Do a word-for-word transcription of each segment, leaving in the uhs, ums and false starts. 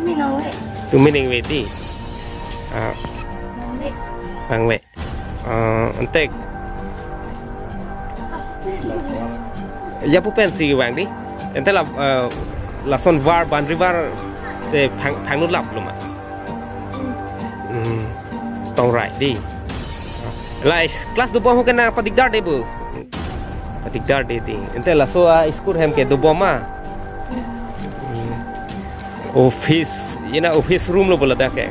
Tumi ningve. Tumi ningve dei. Ah, ningve. Ningve. Ah, ante. Ya pu pensi vang dei. Ante la, ah, lason var, boundary var te phang, phangno lap lo ma. Hmm. Tong rai dei. La class dobom ho ke nang padikdar dei bo. Padikdar dei dei. Ante laso a-school hem ke dobom ma. Hmm. Office, ina office room lo bo ladak ke.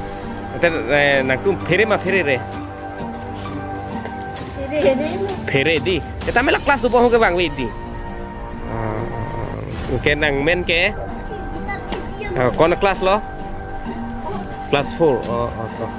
Ante, eh, nangtum phere ma pherere? Phere dei. Ante tame la class dobom ho ke vangve dei. Ah, ke nangmen ke? Ah, ko-an class lo? Class four. Oh, oh, oh.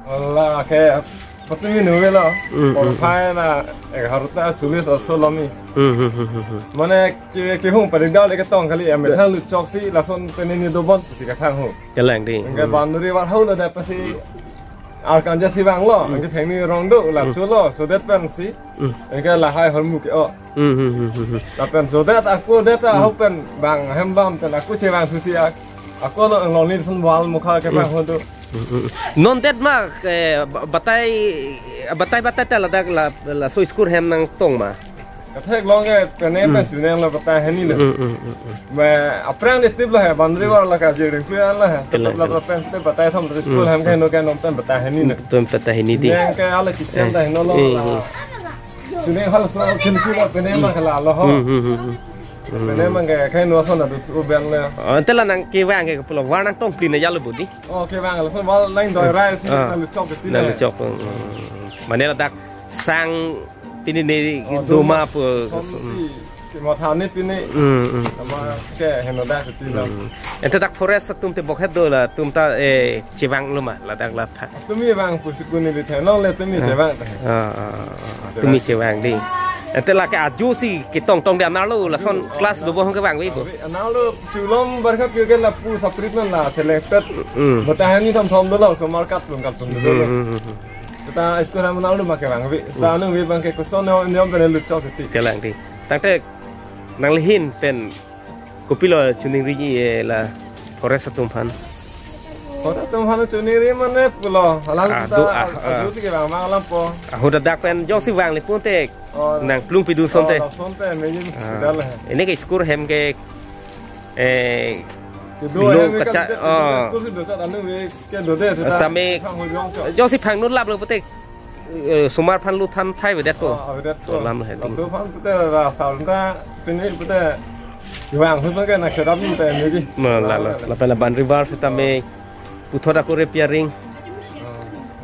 Wala ke, patumi nuvelo. Hmm, hmm, hmm. Porphai na egarota cholish aso lomi. Hmm, hmm, hmm, hmm, hmm. Mane ke, kehung paring dau le ketong kali, ya, hmm, methang luchok si lason penini dobon pusi kethang ho. Kalang dei. Anke, hmm, boundary wall hau lo dak pasi. Hmm. Arkan ja si vanglo, hmm, anke phengni rong do la, hmm, cholo, so that pen si. Hmm. Anke lahai hormu ke-o. Hmm, hmm, hmm, hmm, hmm. Lapen so that ako that, hmm, ahok pen bang hem bam pen ako chevang susi ak-, ako lo lonely son wall mukha ke, hmm, bang hodo. Hmm, hmm, hmm. Non det ma, eh, ba-, batai, batai, batai ta ladak la, laso school hem nangtong ma. Katheklong ke, pene, hmm, pen chunen lo batai hini lo. Hmm, hmm, hmm, hmm. Ma aphrang de tip lo he, boundary wall la ka je ring pui lo he. Kalang, la kalang. Pen te batai thom, hmm, school hem ke, hmm, no ke nom pen batai hini lo. Tum batai hini dei. Yang ke ala kitchen, eh, ta hini lo, eh, la. Eh. Chuning hal so khilku la pene, hmm, ma kala lo ho. Hmm, hmm, hmm, hmm. Pene, hmm, ma ke khai no son adu tu ben le. Oh, ante la nangkevang ke pulo, wall nangtong plin ya lo budi. Oh, kevang lason wall nangdoi rai si, ah, nangluchok ke ti le. Nangluchok, hmm, hmm, hmm. Mane ladak sang pini ni, oh, doma, doma pu. Son si, hmm, kemotha ni pini. Hmm, hmm. Nama ke henoda ke ti lo. Hmm. Ante dak forest atum te bokhet do la, tum ta, eh, chevang lo ma ladak la tha. Tumi vang pusi kuni di thenong le tumi, ah, chevang ta. Ah, ah, ah, ah. Chevang. Tumi chevang dei. Ante lake aju si ketong tong di anerlo lason, oh, class do bohong kevangve bo. Anerlo chulom barkha pio ke lapu saprit man la selected. Hmm. Batai hini thom thom dolo, osomar kaplung kaplung dolo. Hmm, hmm, hmm, hmm. Seta school hem anerlo ma kevangve. Seta, hmm, anu ve bang ke koson ne, ne pene luchok ti. Kalang dei. Tangte nangli ahin pen kopilo choningri, eh, la forest atum aphan? Forest atum aphan choningri mane pulo, alang, ah, ta do, ah, adu, ah, si kevang ma alam po. Ah, ahut dak pen jongsi vangle pute, oh, nangplung pidu sonte. Oh, sonte, meji, ah, dal he. Pini ke school hem ke, eh, kedo lo hem ke kacha, ka, oh, school si do chat anu ve ke do de seta. Tame, sang ho jong cho. Jongsi phang nun lap lo pute, eh, osomar aphan lut than thai avedet ko. Ah, avedet ko. Alam he. Laso aphan pute la sarta pini pute vang huso ke na kerap ni ta meji. Ma la la. Lapen la boundary wall seta me puthot ako repairing.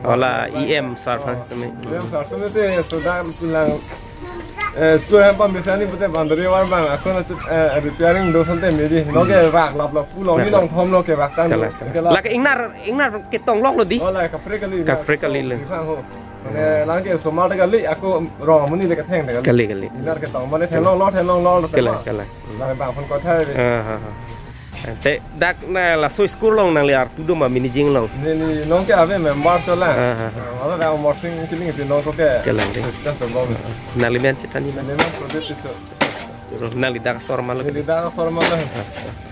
Ah. Wala E M sir aphan tame. E M sir tame si sudah bilang, eh, school hem pam biasa ni pute boundary wall bang ako na, eh, repairing do sonte meji. No kevak lap lap pulo ni, hmm, long thom lo kevak tan. Kalang, kalang. Lake ingnar, ingnar ketong lok lo dei. Oh, la kaprek kali. Kaprek kali lo. Di vang ho. Mane lang ke osomar ta kali, ako rong amonit le ketheng ta kali. Kali, kali. Ingnar ketong, mane thenglong lo, thenglong lo, kalang, thenglong. Kalang. Hmm. Mane bang aphan kothai ve. Ah, ah, ah. Ante dak na laso school along nangli arpu do ma, managing along? Ne, ne, non ke ave member chola. Ah, ah, ah. Ah, wala da Amar Sing Killing si non ko ke. Kalang dei. President to bom. Ah, ah. Nangli men chethan ni ma? Ne men Pradeep Tisso. Nangli dak asor ma lo? Neli dak asor ma lo. Ah, ah.